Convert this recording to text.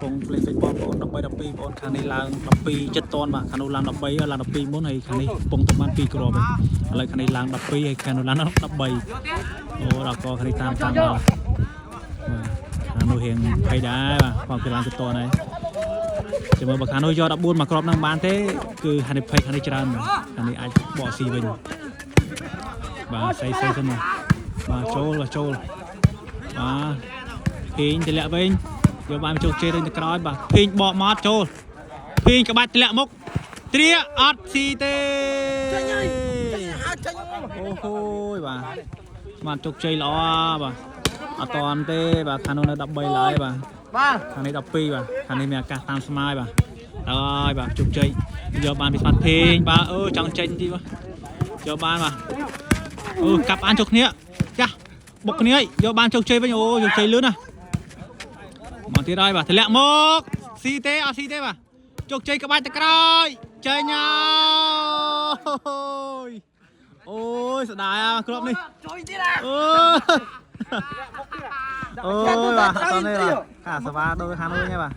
ពងភ្លេងពេជ្របងប្អូន13 12បងប្អូនខាងនេះឡើង12ចិត្តតនបាទខាងនោះឡើង13ឡើង12មុនហើយខាងនេះពងទៅបាន2គ្រាប់ហើយឥឡូវខាងនេះឡើង12ហើយខាងនោះឡើង13អូដល់កខាងនេះតាមតាមមកបាទខាងនោះរៀងភ័យដែរបាទផងគេឡើងចិត្តតនហើយចាំមើលបើខាងនោះយក14មកគ្រាប់ហ្នឹងបានទេគឺហានិភ័យខាងនេះច្រើនបាទខាងនេះអាចបកស៊ីវិញបាទស្អីស្អីសិនបាទបាទចូលបាទចូលបាទភេងតម្លាក់វិញយកបានជោគជ័យទៅក្រោយបាទភេងបកមកចូលភេងក្បាច់តម្លាក់មុខត្រាអត់ស៊ីទេ ចេញហើយចេញហើយចេញ អូហូយបាទស្មានជោគជ័យល្អបាទអត់តាន់ទេបាទខាងនោះនៅ13ឡើយបាទ បាទ ខាងនេះ12បាទខាងនេះមានឱកាសតាមស្មើបាទតើហើយបាទជោគជ័យយកបានពីស្មាត់ភេងបាទអឺចង់ចេញទីបាទយកបានបាទអឺកាប់អានជោគគ្នាចាស់បុកគ្នាហើយយកបានជោគជ័យវិញអូជោគជ័យលឿនណាស់មកទៀតហើយបាទធ្លាក់មកស៊ីទេអត់ស៊ីទេបាទជោគជ័យក្បាច់ទៅក្រោយចេញហើយអូយស្ដាយអាគ្រាប់នេះ ជួយទៀតអា អូយអូយបាទអត់នេះបាទខាសវ៉ាដូចខាងនោះវិញបាទ